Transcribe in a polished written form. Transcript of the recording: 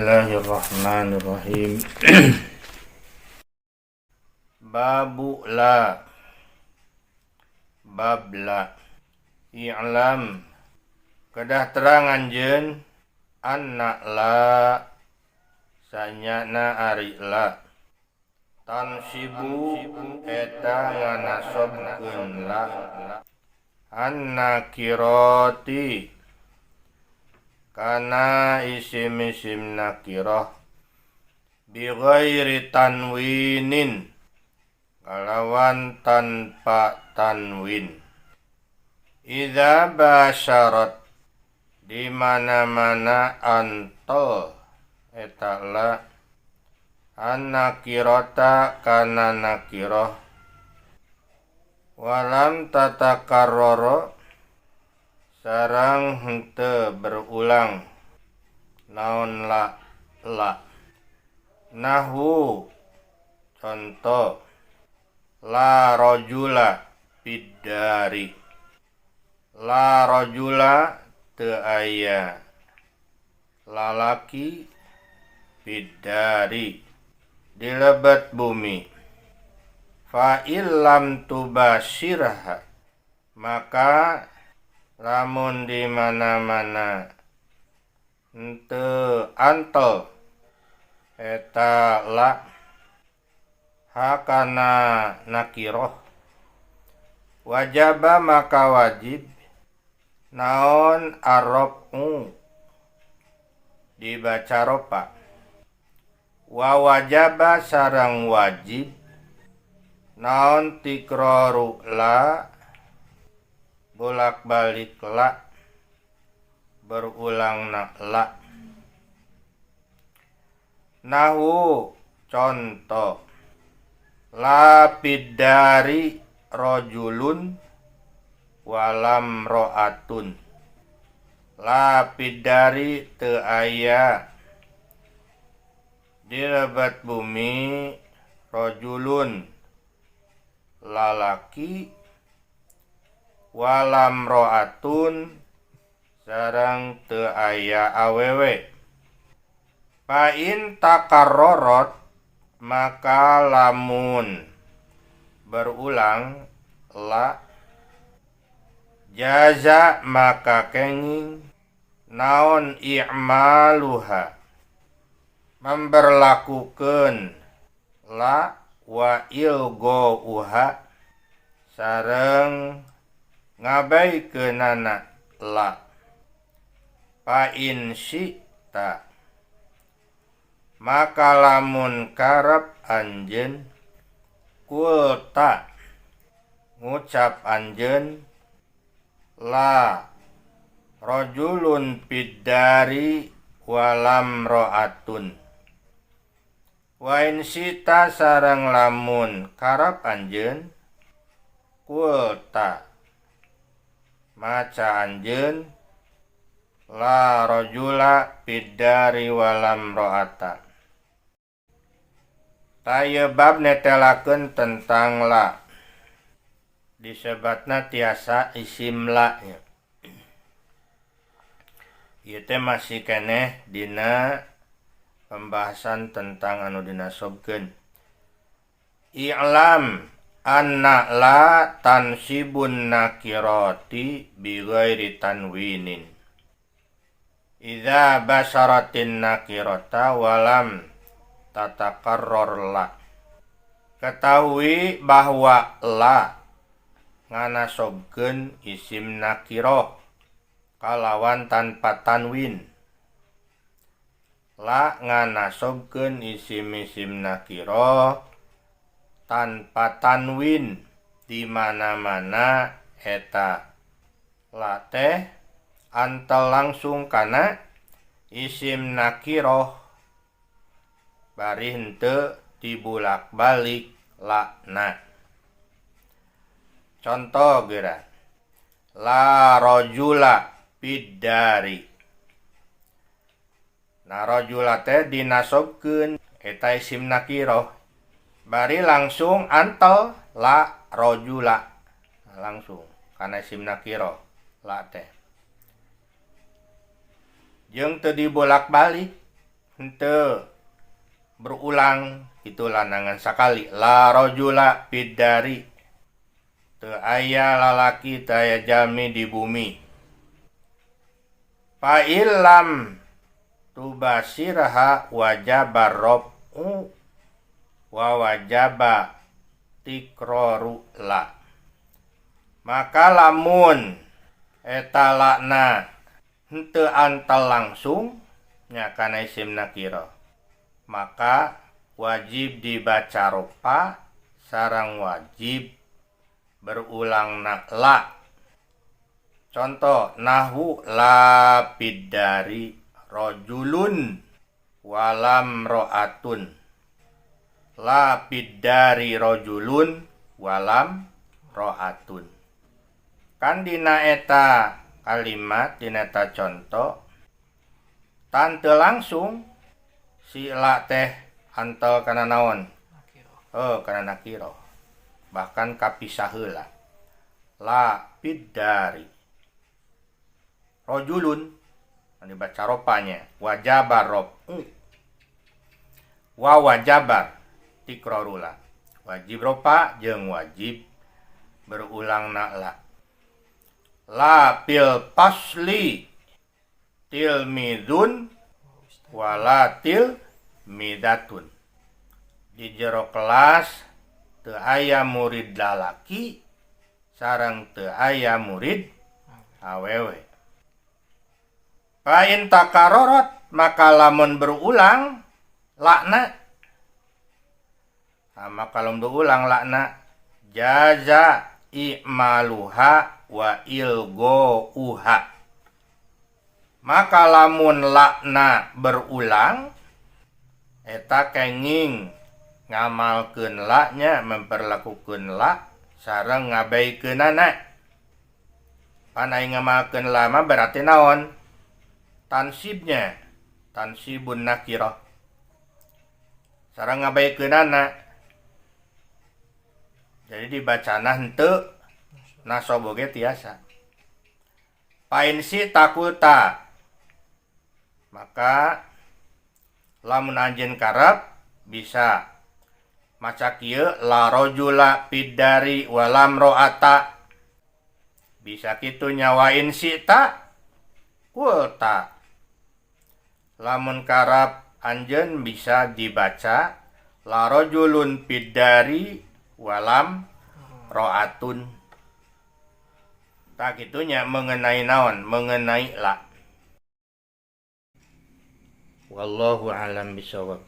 Bismillahirrahmanirrahim. Babu la, bab la. I'lam, kedah terang anjeun, anna la, sanyana ari la, tansibu eta nganasobkeun la, annakirati kana isim-isim nakirah, bighairi tanwinin, kalawan tanpa tanwin, idza basyarat, di mana-mana antel eta la, annakirata kana nakirah, walam tatakarrara, sareng henteu berulang naon la la. Nahwu, contoh, la rajula fiddari, la rajula, teu aya lalaki, fiddari, di lebet bumi. Fa illam tubashirha, maka lamun di mana-mana henteu antel eta la, hakana nakirah, wajaba, maka wajib naon arrafu, dibaca rofa, wa wajaba, sareng wajib naon tikraru la, bolak-balik la, berulang na la. Nahwu, contoh, la fiddari rajulun walam ro'atun, la fiddari, teu aya di lebet bumi, rajulun, lalaki, walam ro'atun, sareng teu aya awewe. Fa in takarrorat, maka lamun berulang la, jaza, maka kenging naon i'maluha, memberlakukeun la, wa ilghauha, sareng ngabaikeunana la. Fa in syi'ta, maka lamun karep anjeun, qulta, ngucap anjeun, la rajulun fiddari walam ro'atun. Wa in syi'ta, sareng lamun karep anjeun, qulta, maca anjeun, la rajula fiddari walam ro'ata. Tah, ieu bab netelakeun tentang la, disebatna tiasa isim la nya. Ieu teh masih keneh dina pembahasan tentang anu dinasobkeun. I'lam anna la tansibun nakirati bighairi tanwinin idza basyaratin nakirata walam tatakarror la. Ketahui bahwa la nganasobkeun isim nakiroh kalawan tanpa tanwin. La nganasobkeun isim-isim nakiroh tanpa tanwin di mana-mana eta la teh antel langsung kana isim nakiroh, bari henteu dibulak-balik la-na. Contoh geura, la rajula fiddari. Nah, rajula teh dinasobkeun eta isim nakiroh, bari langsung antel la rajula langsung kana isim nakiroh la teh, jeung teu dibolak-balik. Henteu berulang itu lanangan sakali, la rajula fiddari, teu aya lalaki, teu aya jalmi di bumi. Fa illam tubasirha wajaba raf'u wa wajaba tikroru la. Maka lamun eta lakna henteu antel langsung nya kana isim nakira, maka wajib dibaca rofa sareng wajib berulang na la. Contoh nahwu la fiddari rajulun walam ro'atun. La fiddari rajulun walam ro'atun. Kan dina eta kalimat, dina eta contoh tante langsung si la teh antel kana naon? Oh, kana nakiro. Bahkan kapisah heula. La fiddari rajulun dibaca ropanya wajabar raf'u wa wajabar tikrorula, wajib rofa jeung wajib berulang na la. La fil fasli tilmidun wala tilmidatun. Di jero kelas teu aya murid lalaki sareng teu aya murid awewe. Fa in takarorot, maka lamun berulang lakna. Nah, maka lamun berulang lakna jaza i'maluha wa ilghauha. Maka lamun lakna berulang eta kenging ngamalkeun la-nya, memperlakukeun la sareng ngabaikeunana. Pan ai ngamalkeun la mah berarti naon? Tansibnya, tansibun nakirah. Sareng ngabaikeunana. Jadi dibacana henteu nasob oge tiasa. Fa in syi'ta qulta, maka lamun anjeun karep bisa maca kieu, la rajula fiddari walam ro'ata. Bisa kitu nya. Wa in syi'ta qulta, lamun karep anjeun bisa dibaca la rajulun fiddari walam ro'atun. Tah, kitu nya mengenai naon? Mengenai la. Wallahu alam bisawab.